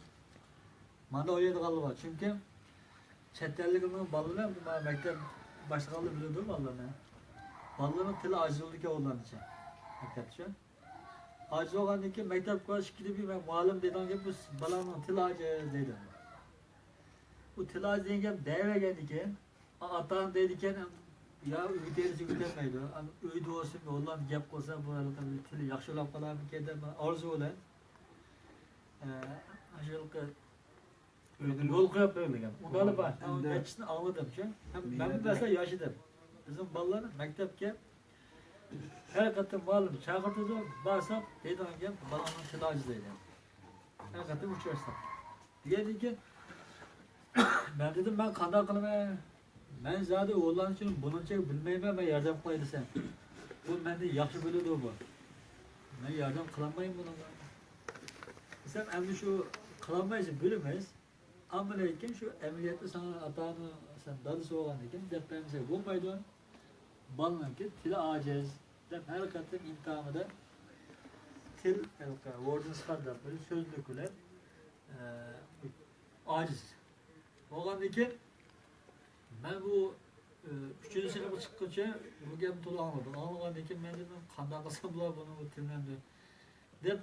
مانا ئويلايدىغانلار بار. چۈنكى چەت ئەللىكلەرنىڭ بالىلىرى، مەكتەپ باشلىغانلار بىلىدۇ بالىلىرىنى. بالىلىرىنىڭ تىلى ئاجىز بولىدىكەن ھوللاندىچە مەكتەپتىچۇ. ئاجىز بولغاندىن كېيىن مەكتەپ كىلاس ئىككىدە بىر مۇئەللىم دەيدىغان گەپ، بۇ بالامنىڭ تىلى ئاجىز دەيدۇ. ئۇ تىل ئاجىز دېگەن گەپ دەۋەرگەندىن كېيىن، ئا-، ئاتا-ئانا دەيدىكەن، يا ئۆگىتەلىسە ئۆگىتەلمەيدۇ. ئەمما ئۆيدە بولسا، ھوللاندچە گەپ قىلسا، بۇ ھېلىقى تىلى ياخشى بولاپ قالارمىكىن دەپ ئارزۇ بىلەن، ئە، ئاشۇ ھېلىقى يول قويۇپ بېرىلگەن. ئۇنداقلا بار. ئەمدى نەچچىسىنى ئاڭلىدىمچۇ. ھەم مەن بىر نەرسە ياشىدىم. بىزنىڭ بالىلار مەكتەپكە ھەر قېتىم مۇئەللىم چاقىرتىدۇ، بارساق دەيدىغان گەپ، بالامنىڭ تىلى ئاجىز دەيدۇ. ھەر قېتىم ئۇچراشساق. دېگەندىن كېيىن، مەن دېدىم، مەن قانداق قىلىمەن؟ مەن زادى ھوللاندچىنى بۇنىڭچە بىلمەيمەن، مەن ياردەم قىلاي دېسەم، بۇ مەندىن ياخشى بىلىدۇ بۇ. مەن ياردەم قىلالمايمەن بۇنىڭغا. دېسەم، ئەمدى شۇ قىلالمايسەن، بىلىمىز. ئەمما لېكىن شۇ ئەمەلىيەتتە ساڭا ئاتا-ئانا، سەن دادىسى بولغاندىن كېيىن دەپ بەرمىسەك بولمايدۇ. بالىنىڭكى تىلى ئاجىز دەپ ھەر قېتىم ئىمتىھانىدا تىل، ھېلىقى ۋوردېنسخار دەپ بىر سۆزلۈك بىلەن، ئە، ئاجىز بولغاندىن كېيىن مەن بۇ، ئە، ئۈچىنچى سىنىپقا چىققۇچە بۇ گەپنى تولا ئاڭلىدىم. ئاڭلىغاندىن كېيىن مەن دېدىم، قانداق قىلسام بولار بۇنىڭ تىلىنى ئەمدى دەپ.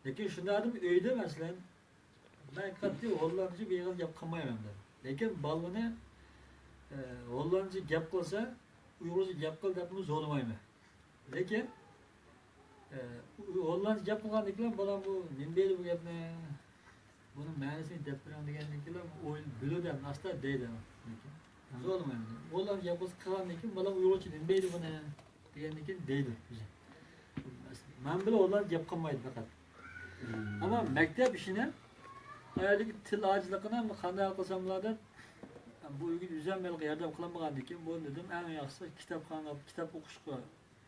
لېكىن شۇنداق ئادەم ئۆيدە مەسىلەن، مەن قەتئىي ھوللاندچە بىر ئېغىز گەپ قىلمايمەن دەپ. لېكىن بالىنى، ئە، ھوللاندچە گەپ قىلسا، ئۇيغۇرچە گەپ قىل دەپمۇ زورلىمايمەن. لېكىن، ئە، ھوللاندچە گەپ قىلغاندىن كېيىن بالام بۇ نېمە دەيدۇ بۇ گەپنى؟ بۇنىڭ مەنىسىنى دەپ بېرىڭ دېگەندىن كېيىن ئويلىنىپ بىلىدۇ دەپ ناستا دەيدۇ. لېكىن زورلىمايمەن. ھوللاندچە گەپ قىلسا قىلغاندىن كېيىن بالام ئۇيغۇرچە نېمە دەيدۇ بۇنى؟ دېگەندىن كېيىن دەيدۇ. مەن بىلەن ئۇلار گەپ قىلمايدۇ پەقەت. ئەمما مەكتەپ ئىشىنى، ئايالدىكى تىل ئاجىزلىقىنى قانداق قىلساملا دەپ، بۇ ئۆيگە ئۆزۈم ھېلىقى ياردەم قىلالمىغاندىن كېيىن، بۇ دېدىم، ئەڭ ياخشىسى كىتابخانىغا، كىتاب ئوقۇشقا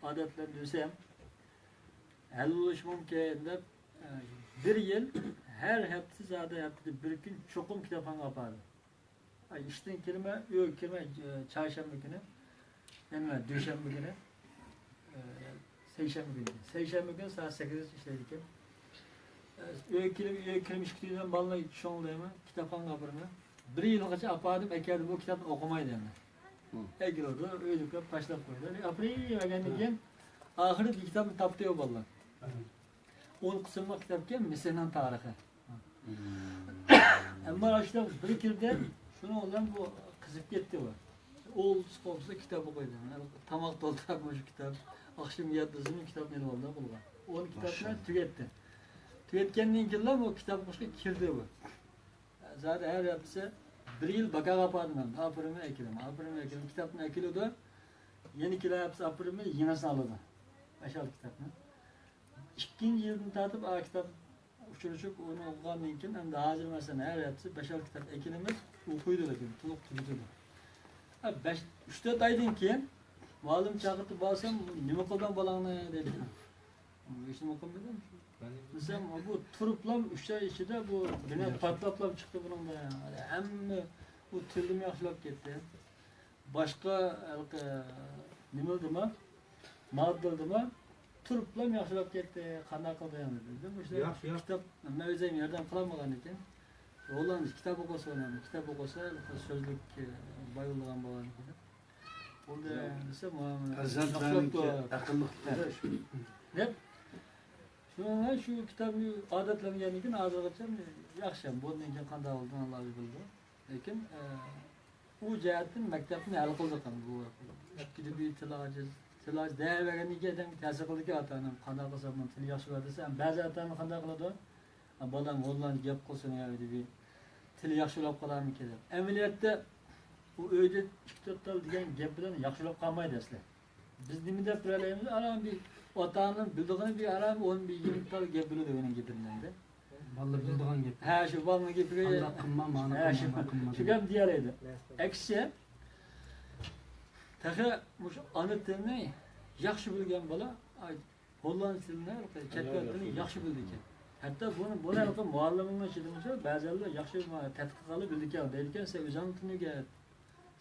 ئادەتلەندۈرسەم، ھەل بولۇشى مۇمكىن دەپ، بىر يىل ھەر ھەپتە زادى ھەپتىدە بىر كۈن چوقۇم كىتابخانىغا ئاپاردىم. ئاي، ئىشتىن كىرىمەن، ئۆيگە كىرىمەن، ئە، چارشەنبە كۈنى، يەنە دۈشەنبە كۈنى، ئە، سەيشەنبە كۈنى. سەيشەنبە كۈنى سائەت سەككىزگىچە ئىشلەيدىكەن. ئە، ئۆيگە كىرىپ، ئۆيگە كىرىپ ئىشكە تۈگىدىمەن، بالىنى چوڭلايمەن، كىتابخانىغا ئاپىرىمەن. بىر يىلغىچە ئاپاردىم، ئەكەلدى، بۇ كىتابنى ئوقۇمايدۇ ئەمدى. ھە. ئەكېلىۋاتىدۇ، ئۆيدە كۆپ تاشلاپ قويىدۇ. ئاپىرىۋەرگەندىن كېيىن، ئاخىرى بىر كىتابنى تاپتى ئۇ بالىلار. ئون قىسىملىق كىتابكەن، مىسىرنىڭ تارىخى. ئەمما ئاشۇنداق بىر كىردى، شۇنىڭ بىلەن بۇ قىزىپ كەتتى بۇ. ئوغۇل قوپسا كىتاب ئوقۇيدۇ. تاماق تولدۇرۇپ مۇشۇ كىتاب، ئاخشىمى ياتمىسىمۇ كىتابنى ئېلىۋالدى بالىغا. ئون كىتابنى تۈگەتتى. تۈگەتكەندىن كېيىنلا بۇ كىتاب ئوقۇشقا كىردى بۇ. زادى ھەر ھەپتىسى بىر يىل باكاغا ئاپاردىم مەن. ئاپىرىمەن ئەكېلىمەن، ئاپىرىمەن ئەكېلىمەن. كىتابنى ئەكېلىدۇ. يەنە كېلەر ھەپتىسى ئاپىرىمەن، يېڭىسىنى ئالىدۇ. بەش-ئالتە كىتابنى. ئىككىنچى يىلدىن تارتىپ ئا كىتاب ئۇچرىشىپ، ئۇنى ئوقۇغاندىن كېيىن، ئەمدى ھازىر مەسىلەن ھەر ھەپتىسى بەش-ئالتە كىتاب ئەكېلىمىز، ئوقۇيدۇ، لېكىن تولۇق تۈگىتىدۇ. ھە، بەش، ئۈچ-تۆت ئايدىن كېيىن مۇئەللىم چاقىرتىپ بارسام، «نېمە قىلدىڭ بالاڭنى؟» دەيدىكەن. ھېچنېمە قىلمىدىم. دېسەم، بۇ تۇرۇپلام ئۈچ ئاي ئىچىدە بۇ بىنا پارتلاپلا چىقتى بۇنىڭدا. ھەممە بۇ تىلىم ياخشىلاپ كەتتى. باشقا ھېلىقى نېمىلدىمۇ، ماددىلدىمۇ تۇرۇپلام ياخشىلاپ كەتتى. قانداق قىلدى ئەمدى دېدىم. مۇشۇنداق ياق، ياق. كىتاب، مەن ئۆزۈم ياردەم قىلالمىغان ئىكەن. ھوللاندچە كىتاب ئوقۇسا، كىتاب ئوقۇسا، سۆزلۈك، باي بولىدىغان بولغان ئىكەن. بولدى، دېسە، مانا پەرزەنتلەرنىڭكى ياخشىلاپتۇ. ئەقىللىق دەپ. شۇنىڭ بىلەن شۇ كىتابنى ئادەتلەنگەندىن كېيىن ھازىرغىچە ياخشى. بۇندىن كېيىن قانداق بولىدىغانلارنى بىلىدۇ. لېكىن، ئە، ئۇ جەھەتتىن مەكتەپنى ھەل قىلدۇق ئەمدى بۇ. ئىككىدە بىر تىل ئاجىز، تىل ئاجىز دەۋەرگەندىن كېيىن ئادەمگە تەسىر قىلىدىكەن ئاتا-ئانام. قانداق قىلسام بۇنىڭ تىلى ياخشى بولار دېسە، بەزى ئاتا-ئانا قانداق قىلىدۇ؟ «بالام، ھوللاندچە گەپ قىلسۇن يا» دېدى. «تىلى ياخشى بولۇپ قالارمىكىن» دەپ. ئەمەلىيەتتە ئۇ ئۆيدە ئىككى تۆت تال دېگەن گەپ بىلەن ياخشى بولۇپ قالمايدۇ ئەسلى. بىز نېمە دەپ بېرەلەيمىز؟ ئاران بىر ئاتا-ئانىنىڭ بىلىدىغىنى بىر ئاران ئون بىر يىگىرمە تال گەپ بىلىدۇ ئۆينىڭ گېپىدىن ئەمدى. بالىلار بىلىدىغان گەپ. ھە، شۇ بالىنىڭ گېپىگە. ئانداق قىلما، مانا ھە، قىلما، شۇ، مانا قىلما شۇ دەپ. گەپنى دېيەلەيدۇ. ئەكسىچە، تېخى مۇشۇ ئانا تىلنى ياخشى بىلگەن بالا، ئاي، ھوللاند تىلىنى، چەت ئەل تىلىنى ياخشى بىلىدىكەن. ھەتتا بۇنى، بۇنى ھېلىقى مۇئەللىمنىڭ ئىچىدىمۇ بەزىلەر ياخشى تەتقىق قىلىپ بىلىدىكەن، دەيدىكەن، «سەن ئۆزۈڭنىڭ تىلىنى ئۆگەت.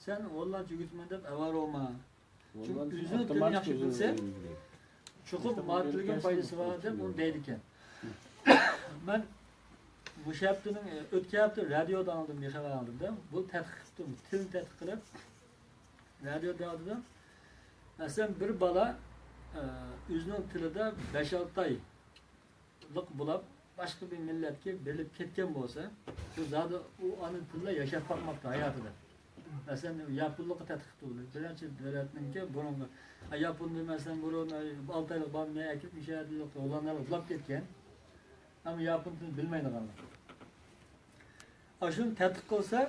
سەن ھوللاندچە ئۆگىتىمەن دەپ ئاۋارە بولما.» چۈنكى ئۆزىنىڭ تىلىنى ياخشى بىلسە، چوقۇم ماددىلىكىنىڭ پايدىسى بار دەپ ئۇنى دەيدىكەن. مەن مۇشۇ ھەپتىنىڭ، ئۆتكەن ھەپتە رادىيودا ئاڭلىدىم، بىر خەۋەر ئاڭلىدىم. بۇ تەتقىق قىپتۇ، تىلنى تەتقىق قىلىپ، رادىيودا ئاڭلىدىم. مەسىلەن، بىر بالا، ئە، ئۆزىنىڭ تىلىدا بەش-ئالتە ئايلىق بولاپ، باشقا بىر مىللەتكە بېرىلىپ كەتكەن بولسا، شۇ زادى ئۇ ئانا تىلدا ياشاپ باقماپتۇ ھاياتىدا. مەسىلەن، ياپونلۇققا تەتقىق قىلدى. بىر نەچچە دۆلەتنىڭكى بۇرۇنقى، ئە، ياپوندا، مەسىلەن، بۇرۇن، ئە، ئالتە ئايلىق بالىنى ئەكىرىپ، مۇشۇ يەردە ھوللاندلار ئۇخلاپ كەتكەن. ئەمما ياپون تىلىنى بىلمەيدىغانلار. ئاشۇنى تەتقىق قىلسا،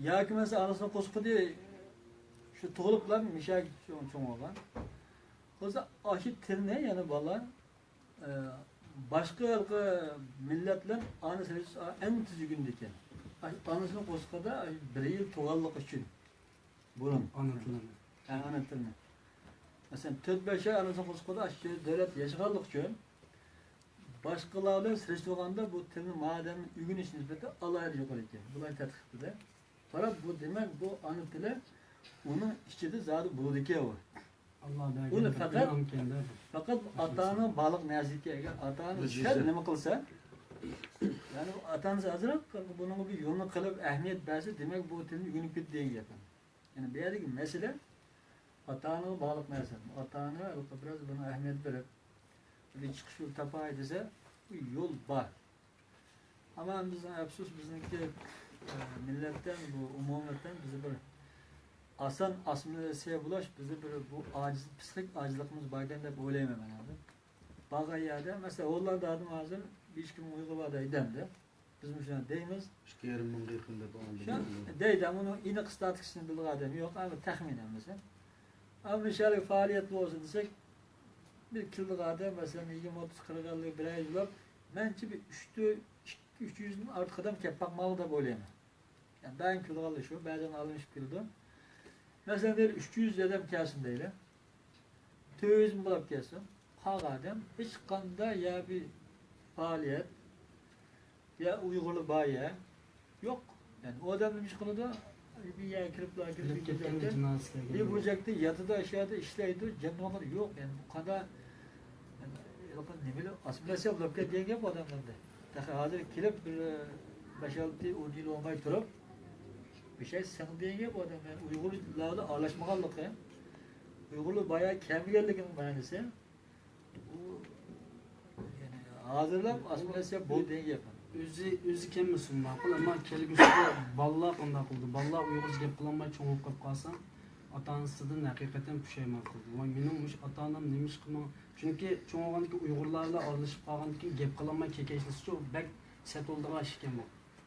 ياكى مەسىلەن، ئانىسىنىڭ قورسىقىدا شۇ تۇغۇلۇپلا مىشا چوڭ، چوڭ بولغان. قىلسا، ئاشۇ تىلنى يەنە بالا، ئە، باشقا ھېلىقى مىللەت بىلەن ئانا سۆزى ئەڭ تېز ئۆگىنىدىكەن. ئاشۇ ئانىسىنىڭ قورسىقىدا بىر يىل تۇرغانلىقى ئۈچۈن. بۇرۇن. ئانا تىلىنى. ھە، ئانا تىلىنى. مەسىلەن، تۆت-بەش ئاي ئانىسىنىڭ قورسىقىدا ئاشۇ دۆلەتتە ياشىغانلىقى ئۈچۈن، باشقىلار بىلەن سېلىشتۇرغاندا بۇ تىلنى مادەمنىڭ ئۆگىنىش نىسبىتى ئالاھىدە يۇقىرى ئىكەن. بۇلار تەتقىق قىپتۇ-دە. قاراپ، بۇ دېمەك، بۇ ئانا تىلى ئۇنىڭ ئىچىدە زادى بولىدىكەن ئۇ. ئاللا بەرگەن ئۇنى بىر پەقەت، ئىنئامكەن-دە بۇ. پەقەت ئاتا-ئانىنىڭ بارلىق نەرسىكەن. ئاتا-ئانىسى سەل نېمە قىلسا، يەنى ئاتا-ئانىسى ئازراق بۇنىڭغا بىر يولنى قىلىپ، ئەھمىيەت بەرسە، دېمەك، بۇ تىلنى ئۆگىنىپ كېتىدۇ دېگەن گەپ. يەنى بۇ يەردىكى مەسىلە ئاتا-ئانىغا باغلىق نەرسە. ئاتا-ئانا بىراز بۇنىڭغا ئەھمىيەت بېرىپ، بىر چىقىش يولى تاپاي دېسە، بۇ يول بار. ئەمما بىزنىڭ ئەپسۇس، بىزنىڭكى، ئە، مىللەتتىن، بۇ ئومۇمىيەتتىن بىز بىر ئاسان ئاسسىمىلياتسىيە بولاش، بىز بىر بۇ ئاجىز، پسىخىك ئاجىزلىقىمىز باركەن دەپ ئويلايمەن مەن ھازىر. بارغان يەردە، مەسىلەن، ھوللاندادا ھازىر بىر ئىككى مىڭ ئۇيغۇر بار دەيدۇ ئەمدى. بىزمۇ شۇنداق دەيمىز. ئىككى يېرىم مىڭغا يېقىن دەپ ئاڭلىدىم. شۇ دەيدۇ، ئۇنىڭ ئېنىق ئىستاتىستىكىسىنى بىلىدىغان ئادەم يوق، ئەمما تەخمىن ھەممىسى. ئەمما مۇشۇ يەرلىك پائالىيەت بولسا دېسەك، بىر كېلىدىغان ئادەم، مەسىلەن، يىگىرمە، ئوتتۇز، قىرىق يىللىق بىر يىل بولۇپ، مەنچە بىر ئۈچ، تۆت، ئىككى، ئۈچ يۈزدىن ئارتۇق ئادەم كەپ باقماقلىق دەپ ئويلايمەن. يەنى دائىم كېلىدىغانلار شۇ، بەزەن ئالمىشىپ كېلىدۇ. مەسىلەن، دەيلى، ئۈچ يۈز ئادەم كەلسۇن دەيلى. تۆت يۈز بولاپ كەلسۇن. قالغان ئادەم ھېچقانداق يا بىر پائالىيەت، يا ئۇيغۇرلار بار يا يوق. يەنى ئۇ ئادەم نېمە ئىش قىلىدۇ؟ بىر يەرگە كىرىپلا، كىرىپ كېتىپ كەتكەن، جىنازىسى كەلگەن. بىر بۇرجەكتە ياتىدۇ، ئىشلەيدۇ، جەم ۋاقىت يوق. يەنى بۇ قانداق، يەنى ھېلىقى نېمىلەر ئاسسىمىلياتسىيە بولۇپ كەتكەن گەپ ئادەملەردە. تېخى ھازىر كېلىپ بىر بەش، ئالتە، ئون يىل بولماي تۇرۇپ، بىر شەي سىڭدى دېگەن گەپ ئادەم. يەنى ئۇيغۇرلار بىلەن ئارىلاشمىغانلىقى، ئۇيغۇرلار بايا كەلمىگەنلىكىنىڭ مەنىسى، ئۇ، يەنى، ھازىرلاپ ئاسسىمىلياتسىيە بولدى دېگەن گەپ. ئۆزى، ئۆزى كەلمىسۇن ماقۇل، ئەمما كەلگۈسىدە بالىلار قانداق قىلىدۇ؟ بالىلار ئۇيغۇرچە گەپ قىلالماي چوڭ بولۇپ قالسا، ئاتا-ئانىسىدىن ھەقىقەتەن پۇشايمان قىلىدۇ. ۋاي، مېنىڭ مۇشۇ ئاتا-ئانام نېمە ئىش قىلمىغان؟ چۈنكى چوڭ بولغاندىن كېيىن ئۇيغۇرلار بىلەن ئارىلىشىپ قالغاندىن كېيىن گەپ قىلالماي كېكەچلىسىچۇ، بەك سەت بولىدىغان ئىش ئىكەن بۇ.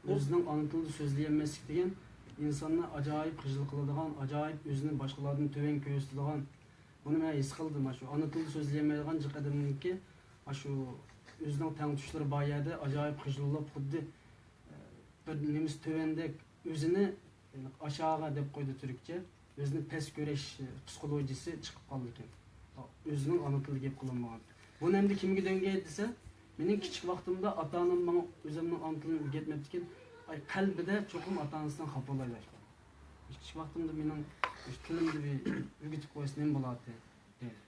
ئۆزىنىڭ ئانا تىلىدا سۆزلىيەلمەسلىك دېگەن ئىنساننى ئاجايىپ خىجىل قىلىدىغان، ئاجايىپ ئۆزىنى باشقىلاردىن تۆۋەن كۆرسىتىدىغان، بۇنى مەن ھېس قىلدىم. ئاشۇ ئانا تىلدا سۆزلىيەلمەيدىغان جىق ئادەمنىڭكى ئاشۇ ئۆزىنىڭ تەڭتۇشلىرى بار يەردە ئاجايىپ خىجىل بولۇپ، خۇددى، ئە، بىر نېمىسى تۆۋەندەك ئۆزىنى، يەنى ئاشاغا دەپ قويدى تۈركچە، ئۆزىنى پەس كۆرۈش پسىخولوگىيىسى چىقىپ قالىدىكەن. ئۆزىنىڭ ئانا تىلىدا گەپ قىلالمىغان. بۇنى ئەمدى كىمگە دۆڭگەيدى دېسە، مېنىڭ كىچىك ۋاقتىمدا ئاتا-ئانام ماڭا ئۆزۈمنىڭ ئانا تىلىنى ئۆگەتمەپتىكەن. ئاي، قەلبىدە چوقۇم ئاتا-ئانىسىدىن خاپا بولالايدۇ. كىچىك ۋاقتىمدا مېنىڭ مۇشۇ تىلىمنى بىر ئۆگىتىپ قويسا نېمە بولاتتى دەيدۇ.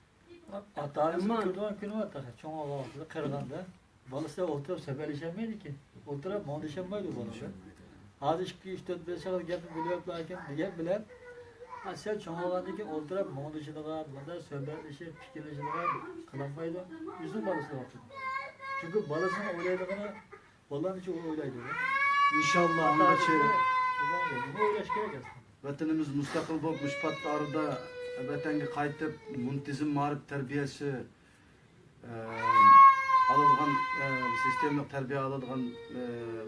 ئاتا-ئانىسى ئەمما كۆرىدىغان كۈنى بار تېخى. چوڭ بولغان ۋاقتىدا قېرىغاندا، بالىسى ئولتۇرۇپ سۆھبەتلىشەلمەيدىكەن. ئولتۇرۇپ مۇڭدىشالمايدۇ بالىسى. ھازىر ئىككى، ئۈچ، تۆت، بەش يىل گەپنى بىلىۋېتىپتىكەن دېگەن بىلەن، ھە، سەل چوڭ بولغاندىن كېيىن ئولتۇرۇپ مۇڭدىشىدىغان، مۇنداق سۆھبەتلىشىپ، پىكىرلىشىدىغان قىلالمايدۇ. ئۆزىنىڭ بالىسى ۋاقتىدا. چۈنكى بالىسىنىڭ ئويلايدىغىنى بالىلارنىڭچە ئويلايدۇ. ئىنشاللا، ئاندىچە. نېمە ئويلاش كېرەك ئەسلىدە؟ ۋەتىنىمىز مۇستەقىل بولۇپ، مۇشۇ پات ئارىدا ۋەتەنگە قايتىپ، مۇنتىزىم مائارىپ تەربىيەسى، ئە، ئالىدىغان، ئە، سىستېمىلىق تەربىيە ئالىدىغان، ئە،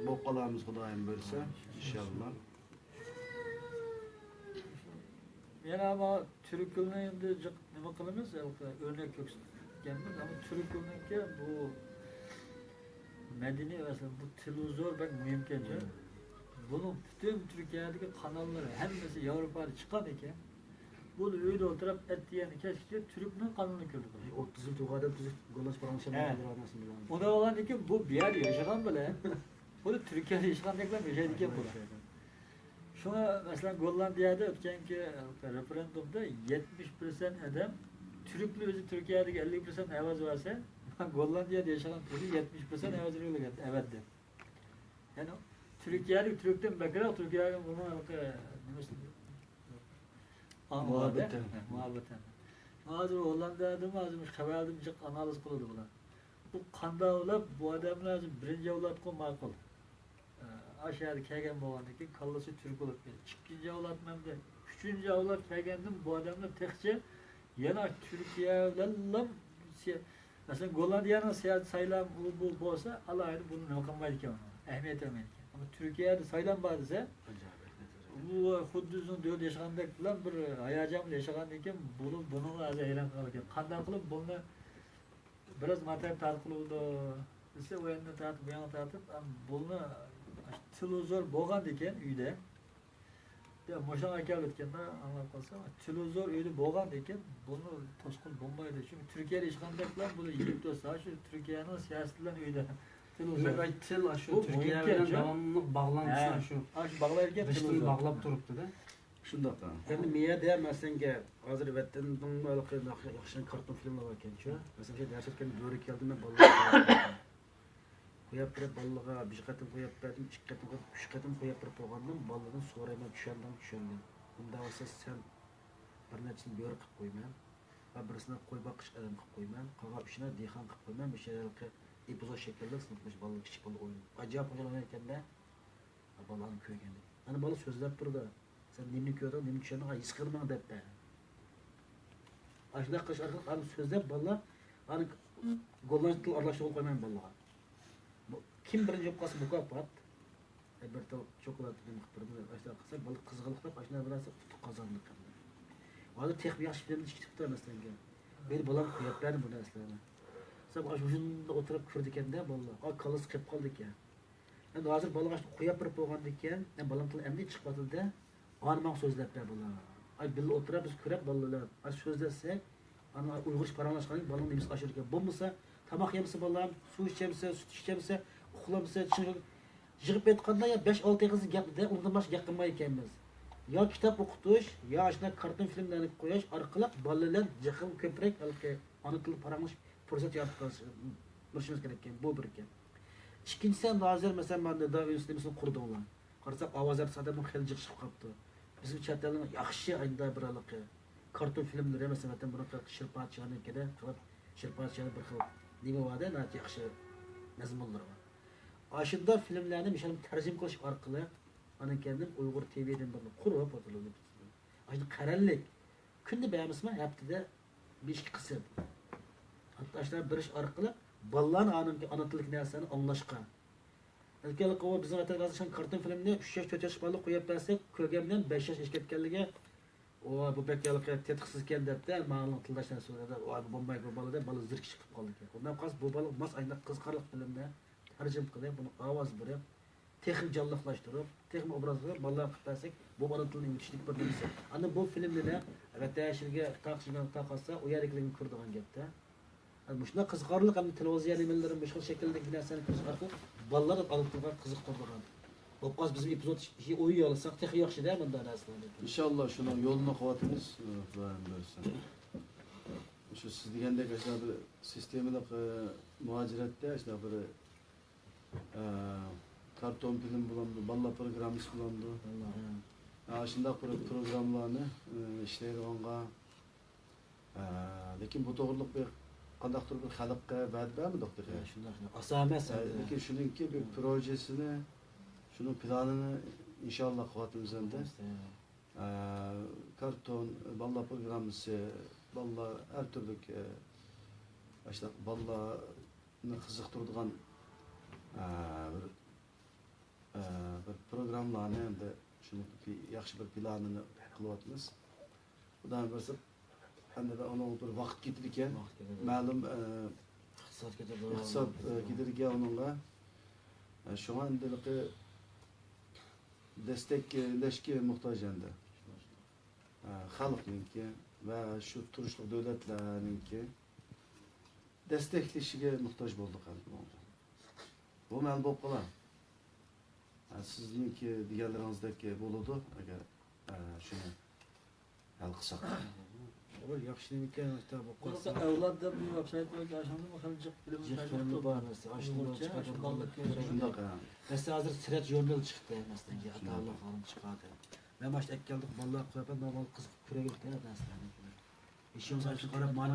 بولۇپ قالارمىز، خۇدايىم بۇيرۇسا، ئىنشاللا. يەنە ئەمما تۈركۈلنى ئەمدى جىق نېمە قىلىمىز، ھېلىقى ئۆرنەك كۆرسەتكەنمىز، ئەمما تۈركۈلنىڭكى بۇ مەدەنىي مەسىلە، بۇ تېلېۋىزور بەك مۇھىمكەن. بۇنىڭ پۈتۈن تۈركىيەدىكى قاناللىرى ھەممىسى ياۋروپادا چىققان ئىكەن. بۇ ئۆيدە ئولتۇرۇپ، ئەتىگەندىن كەچكىچە تۈركنىڭ قانىلىنى كۆرىدۇ. ئوتتۇز يىل تۇرغان ئادەم تۈزۈك گوللاندچە پاراڭلىشالمايدۇ. ئۇنداق بولغاندىكىن بۇ بۇ يەردە ياشىغان بىلەن، خۇددى تۈركىيەدە ياشىغاندەكلا ياشايدىكەن بۇلار. شۇڭا، مەسىلەن، گوللاندىيەدە ئۆتكەنكى رېفېرېندۇمدا يەتمىش پىرسەنت ئادەم، تۈركلەر ئۆزى تۈركىيەدىكى ئەللىك پىرسەنت ئاۋاز بەرسە، گوللاندىيەدە ياشىغان تۈركلەر يەتمىش پىرسەنت ئاۋاز بەرگەن ئەۋەتتى. يەنى تۈركىيەلىك تۈركتىن بەكرەك تۈركىيەگە بۇنىڭ ھېلىقى نېمىسى، مۇھەببىتى. ھە، مۇھەببىتى. ھازىر ھوللاندادىمۇ ھازىر مۇشۇ خەۋەردىمۇ جىق ئانالىز قىلىدۇ بۇلار. بۇ قانداق بولۇپ، بۇ ئادەملەر ھازىر بىرىنچى ئەۋلادقا ماقۇل. ئاشۇ يەرگە كەلگەن بولغاندىن كېيىن كاللىسى تۈرك بولۇپ كەتتى. ئىككىنچى ئەۋلادمۇ ئەمدى، ئۈچىنچى ئەۋلاد كەلگەندىن بۇ ئادەملەر تېخىچە يەنە تۈركىيە بىلەنلا سىيا-، مەسىلەن، گوللاندىيەنىڭ سىياسىي سايلام ئۇ بۇ بولسا، ئالاھىدە بۇنى نېمە قىلمايدىكەن، ئەھمىيەت بەرمەيدىكەن. ئەمما تۈركىيەدە سايلام بار دېسە، بۇ خۇددى ئۆزىنىڭ دۆلىتىدە ياشىغاندەك بىلەن بىر ھاياجان بىلەن ياشىغاندىن كېيىن بۇنىڭ، بۇنىڭغا ھازىر ھەيران قالىدىكەن. قانداق قىلىپ بۇنى بىراز ماتەم تارتقىلى بولىدۇ دېسە، ئۇ يەردىن تارتىپ، بۇ يەرگە تارتىپ، ئەم، بۇنى تېلېۋىزور بولغاندىكىن ئۆيدە، يا، مۇشۇنى ئەكەلىۋەتكەندە ئاڭلاپ قالسا، تېلېۋىزور ئۆيدە بولغاندىكىن بۇنى توسقىلى بولمايدۇ. چۈنكى تۈركىيەدە ھېچقانداقلا بۇنى يېتىپ تۇرسا، شۇ تۈركىيەنىڭ سىياسىتى بىلەن ئۆيدە تېلېۋىزور. دېمەك، ئاي، تىل ئاشۇ بۇ تۈركىيە مۇھىم بىلەن گەپ، داۋاملىق باغلانتىسىنى ھە، ئاشۇ ئاشۇ باغلايدىكەن رىشتىنى تېلېۋىزور. باغلاپ تۇرۇپتۇ-دە. شۇنداق. ئەمدى مېيەدە مەسىلەنگە ھازىر ۋەتەندىمۇ ياخشى كارتون فىلىملار باركەنچۇ. مەسىلەن، شۇ دەرس ئۆتكەندە بۆرە كەلدى، مەن بالىلارغا قويۇپ بېرىپ، بالىلىرىغا بىر قېتىم قويۇپ بەردىم، ئىككى قېتىم قويۇپ، ئۈچ قېتىم قويۇپ بېرىپ بولغاندىن، بالىدىن سورايمەن، چۈشەندىڭ، چۈشەندىڭ. ئۇنداق بولسا سەن بىر نەچچىسىنى بۆرە قىلىپ قويىمەن، ۋە بىرسىنى قوي باققۇچى ئادەم قىلىپ قويىمەن، قالغان ئۈچىنى دېھقان قىلىپ قويىمەن، مۇشۇ ھېلىقى ئېپىزود شەكلىدە سىنىپ، مۇشۇ بالىلار، كىچىك بالىلار ئوينايدۇ. ئاجايىپ خۇشال ئوينايدىكەن-دە. بالىنى كۆرگەندە. ئەنە بالا سۆزلەپ تۇرىدۇ. سەن نېمىنى كۆردۈڭ، نېمىنى چۈشەندىڭ، ھېس قىلدىڭ دەپ بەر. ئاشۇنداق قىلىش ئارقىلىق ئاندىن سۆزلەپ بالىلار، ئاندىن گوللاندچە تىل ئارىلاشتۇرۇپ قويمايمەن بالىلارغا. بۇ، كىم بىرىنچى بولۇپ قالسا مۇكاپات. ئە، بىر تال شوكولاد نېمە قىلىپ بېرىمىز، ئاشۇنداق قىلسا بالا قىزغىنلىقلاپ ئاشۇنداق بىر نەرسە ئۇتۇق قازاندۇق. ھازىر تېخىمۇ ياخشى فىلىمنى چىقىرىپتۇ مەسىلەن. مېنىڭ بالام قويۇپ بەردى بۇ نەرسىلەرنى. سەن ئاشۇ مۇشۇنداق ئولتۇرۇپ كۆردىكەن-دە بالىلار. ئا، كاللىسى قېلىپ قالدىكەن. ئەمدى ھازىر بالىغا ئاشۇنداق قويۇپ بېرىپ بولغاندىكىن، يەنە بالام تىلى ئەمدى چىقىۋاتىدۇ-دە. ئانا ماڭا سۆزلەپ بەر بالام. ئاي، بىللە ئولتۇرۇپ بىز كۆرۈپ بالىلار بىلەن. ئاي، سۆزلەتسەك، ئانا ئۇيغۇرچە پاراڭلاشقاندىن كېيىن بالىنىڭ نېمىسى ئاشىدىكەن. بولمىسا، تاماق يەمسە بالام، سۇ ئىچەمسە، سۈت ئىچەمسە، ئۇخلامسا، چىڭ يىغىپ ئېيتقاندا يا بەش-ئالتە ئېغىز گەپتە ئۇنىڭدىن باشقا گەپ قىلمايدىكەنمىز. يا كىتاب ئوقۇتۇش، يا ئاشۇنداق كارتون فىلىملەرنى قويۇش ئارقىلىق بالىلار بىلەن جىقىم كۆپرەك ھېلىقى ئانا تىلدا پاراڭلىشىش پۇرسەت يارىتىپ بېرىشىمىز كېرەككەن. بۇ بىر گەپ. ئىككىنچىسى، ئەمدى ھازىر مەسىلەن، مانا نىدا ئۈنسىتېمىسىنى قۇردۇڭلار. قارىساق، ئاۋاز ئەپسادەمۇ خېلى جىق چىقىپ قاپتۇ. بىزمۇ چەت ئەلنىڭ ياخشى ئايدا بىر ھېلىقى كارتون فىلىملىرى، مەسىلەن، ۋەتەن بۇرۇنقى شىرپاتىشانىڭكىدە قىلىپ، شىرپاتىشانىڭ بىر خىل نېمە بار-دە، ناھايىتى ياخشى مەزمۇنلىرى بار. ئاشۇنداق فىلىملەرنى مۇشۇ تەرجىمە قىلىش ئارقىلىق، ئاندىن كېيىن ئۇيغۇر تىۋىدىن بىرنى قۇرۇپ ئاشۇنداق قەرەللىك، كۈندە بەرمىسىمۇ، ھەپتىدە بىر ئىككى قىسىم. ھەتتا ئاشۇنداق بېرىش ئارقىلىق بالىلارنى ئانا، ئانا تىلدىكى نەرسىلەرنى ئاڭلاشقا. بەلكى ھېلىقى ئۇ بىزنىڭ ۋەتەندە ھازىر كارتون فىلىمنى ئۈچ ياش، تۆت ياش بالىلارغا قويۇپ بەرسەك، كۆرگەن بىلەن بەش ياش ئېشىپ كەتكەنلىكى، ۋاي، بۇ بەك ھېلىقى تېتىقسىزكەن دەپتە، ماڭا تىلداشلار سۆزلىدى. ۋاي، بۇ بولمايدۇ، بۇ بالا دەپ، بالا زېرىكىشىپ قالىدىكەن. ئۇنداق قالسا، بۇ بالا ماس ئاينداق قىزىقارلىق فىلىمنى تەرجىمە قىلىپ، بۇنى ئاۋاز بېرىپ، تېخىمۇ جانلىقلاشتۇرۇپ، تېخىمۇ ئوبرازلاشتۇرۇپ، بالىلارغا قىلىپ بەرسەك، بۇ ئانا تىلنى ئۆگىتىشلىك بىر نېمىسى. ئاندىن بۇ فىلىمنى ۋەتەن يېشىلىگە تارقىتىشىدىغان تارقاتسا، ئۇ يەردىكىلەرگە كىرىدىغان گەپتە. مۇشۇنداق قىزىقارلىق ھەم تېلېۋىزىيە نېمىلىرى مۇشۇ شەكىلدىكى نەرسىنى كۆرسىتىش ئارقىلىق بالىلار ئانا تىلغا قىزىقتۇرىدىغان. بولۇپ قالسا بىزمۇ ئېپىزود ئويۇن يالىساق تېخى ياخشىدە مۇنداق نەرسىلەرنى. ئىنشاللا شۇنىڭ يولىنى قىلىۋاتىمىز، ئى، خۇدايىم بۇيرۇسا. شۇ سىز دېگەندەك ئاشۇنداق بىر سىستېمىلىق، ئى، مۇھاجىرەتتە ئاشۇنداق بىر، ئى، كارتون فىلىم بولامدۇ، بالىلار پروگراممىسى بولامدۇ؟ ئاشۇنداق بىر پروگراممىلارنى، ئى، ئىشلەيدىغانغا، ئە، لېكىن بۇ توغرىلىق بىر قانداقتۇر بىر خەلققە ۋەدە بەرمىدۇق تېخى. شۇنداق، شۇنداق. ئاسان ئەمەس ئە، ئەمدى. لېكىن شۇنىڭكى بىر پروژېسىنى، شۇنىڭ پىلانىنى ئىنشاللا قىلىۋاتىمىز ئەمدى. ئە، كارتون، بالىلار پروگراممىسى، بالىلار ھەر تۈرلۈك، ئە، ئاشۇنداق بالىلارنى قىزىقتۇرىدىغان، ئە، بىر، ئە، بىر پروگراممىلارنى ئەمدى شۇنىڭ ياخشى بىر پىلانىنى قىلىۋاتىمىز. خۇدايىم بۇيرۇسا، ئەمدى ئۇنىڭ بىر ۋاقىت كېتىدىكەن. ۋاقىت كېتىدۇ. مەلۇم، ئە، ئىقتىساد كېتىدۇ. ئىقتىساد، ئە، كېتىدىكەن ئۇنىڭغا. ئە، شۇڭا ئەمدى دەستەكلەشكە موھتاج ئەمدى. ئە، خەلقنىڭكى ۋە شۇ تۇرۇشلۇق دۆلەتلەرنىڭكى دەستەكلىشىگە موھتاج بولدۇق ئەمدى بۇنىڭدا. بۇ مەلۇم بولۇپ قالار. ئە، سىزنىڭكى دېگەنلىرىڭىزدەك بولىدۇ، ئەگەر، ئە، شۇنى ھەل قىلساق. بۇ ياخشى نېمىكەن، بۇ بولسا قالسا. ئەۋلاد دەپ بىر ۋېبسايت بار، ئاشۇندىمۇ خېلى جىق فىلىم جىق فىلىم بار، مەسىلەن، ئاشۇندىمۇ ئۇيغۇرچە، چىقىدۇ، ئاشۇنداق بالىلار كۆرىدۇ. شۇنداق، ھە. مەسىلەن، ھازىر سىرەت ژۇرنىلى چىقتى، مەسىلەن، شۇنداق. ئاتالىق خانىم چىقاردى. مەن مانا شۇ ئەكەلدۇق، بالىلار قويۇپ، نورمال قىزىقىپ كۆرەيلى دە، مەسىلەن. ئىشىڭىز ئاشۇ قاراپ، مانا